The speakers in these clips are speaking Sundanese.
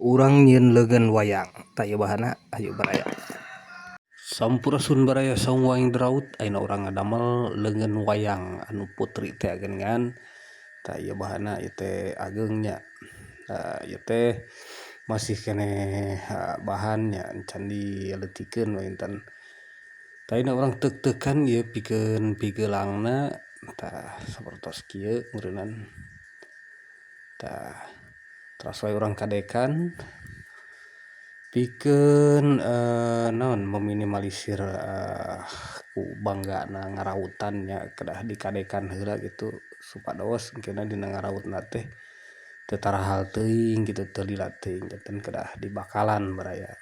Urang nyieun leungeun wayang tah ieu bahanna hayu baraya. Sampurasun baraya saung waing deraut ayeuna urang ngadamel leungeun wayang anu putri teh geuningan tah ieu bahanna ieu teh ageung nya. Ieu teh masih keneh bahan nya can dileutikeun panginten. Tah ayeuna urang teuk-teukan ieu pikeun pigeulangna tah sapertos kieu meureunan. Tah teras wae urang kadekan pikeun naon meminimalisir ku banggana ngarautan nya kedah dikadekan heula gitu supados engkena dina ngarautna teh teu tarahal teuing gitu teu lila teuing janten kedah dibakalan baraya.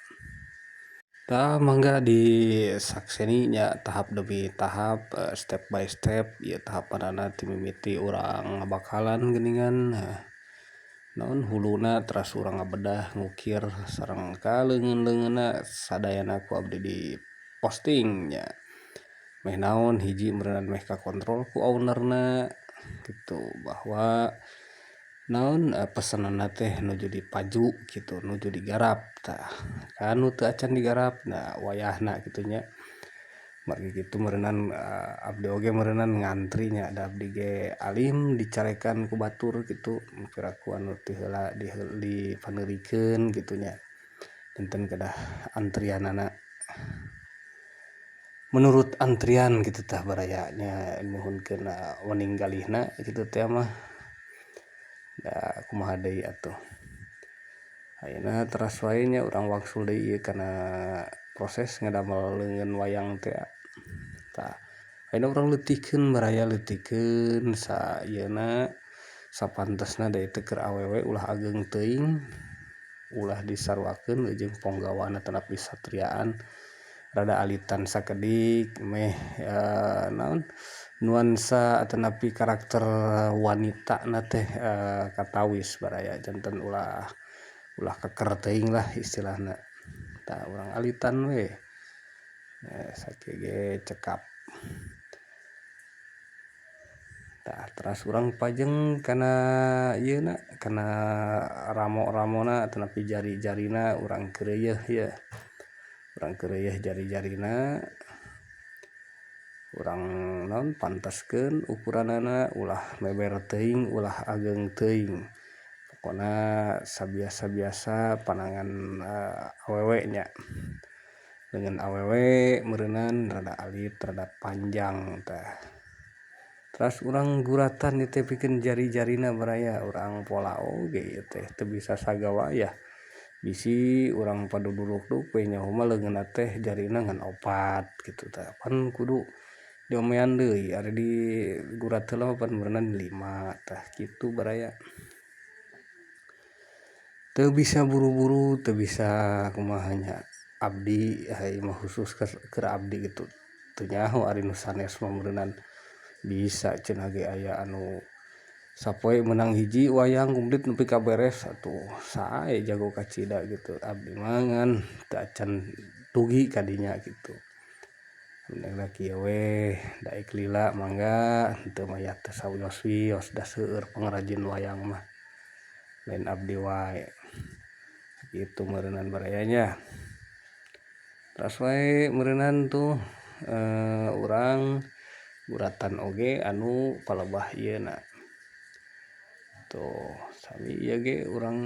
Tah mangga disakseni nya tahap demi tahap, step by step ieu tahapanana ti mimiti urang ngabakalan geuningan naon huluna teras urang ngabedah ngukir sareng ka leungeun-leungeunna sadayana ku abdi di posting nya. Meh naon hiji meureunana meh kakontrol ku ownerna gitu bahwa naon pesenanna teh nuju dipaju gitu nuju digarap tah kanu teu acan digarap nah wayahna kitu nya. Margi kitu meureunan abdi oge meureunan ngantri nya da abdi ge alim dicarekan ku batur kitu piraku anu ti heula dipaneurikeun kitu nya janten kedah antrianana menurut antrian kitu tah baraya nya nyuhunkeun wening galihna kitu teh mah da kumaha deui atuh. Ayeuna teras wae nya urang wangsul deui ieu kana proses ngadamel leungeun wayang teh. Tah ayeuna urang leutikeun baraya leutikeun sa ieuna sapantesna da ieu teh keur awewe ulah ageung teuing ulah disaruakeun jeung ponggawana tanapi satriaan rada alitan sakedik meh naon nuansa atanapi karakter wanita na teh katawis baraya janten ulah ulah keker teuing lah istilahna. Tah urang alitan we sakieu ge cekap. Tah teras urang pajeng kana ieuna kana ramo-ramona atanapi jari-jarina urang keureuyeun ye. Urang keureuyeun jari-jarina urang naon panteskeun ukuranana ulah meber teuing ulah ageung teuing. Pokona sabiasa-biasa panangan awewe nya. Leungeun awewe meureunan rada alit rada panjang tah. Teras urang guratan ieu teh pikeun jari-jarina baraya urang pola oge ieu teh teu bisa sagawayah. Bisi urang paduduruk we nyaho mah leungeunna teh jarina ngan opat kitu tah pan kudu diomean deui ari digurat heula mah pan meureunan 5 tah kitu baraya. Teu bisa buru-buru teu bisa kumaha nya abdi ieu mah khusus keur abdi gitu teu nyaho ari nu sanes mah meureunan bisa cenah ge aya anu sapoe meunang hiji wayang kumplit nepi ka beres atuh sae jago kacida gitu abdi mah ngan teu acan dugi ka dinya kitu. Mending kieu we daek lila mangga henteu mah ya teu sawios-wios da seueur pangrajin wayang mah lain abdi wae kitu meureunan baraya nya. Teras wae meureunan tuh urang guratan oge anu palebah ieuna. Tuh sami ieu ge urang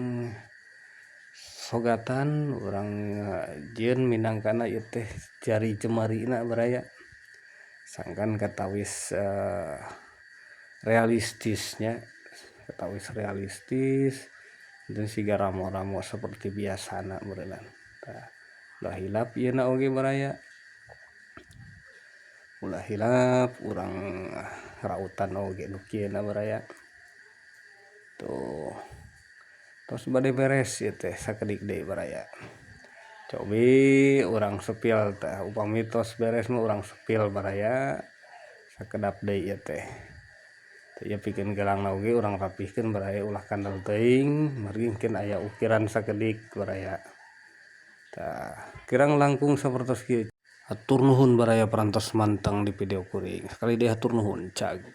sogatan urang jieun minangkana ieu teh jari jemarina baraya sangkan katawis realistisnya katawis realistis dan siga ramo-ramo seperti biasana meureunan. Tah ulah hilap ieuna oge baraya ulah hilap urang rautan oge nu kieu na baraya. Tuh tos bade beres ieu teh sakedik deui baraya. Cobi urang sepil tah upami tos beres mah urang sepil baraya sakedap deui ieu teh. Teu ieu pikeun gelangna oge urang rapihkeun baraya ulah kandel teuing margi mungkin aya ukiran sakedik baraya. Tah kirang langkung sapertos kieu. Hatur nuhun baraya parantos manteng di video kuring. Sakali deui hatur nuhun cag.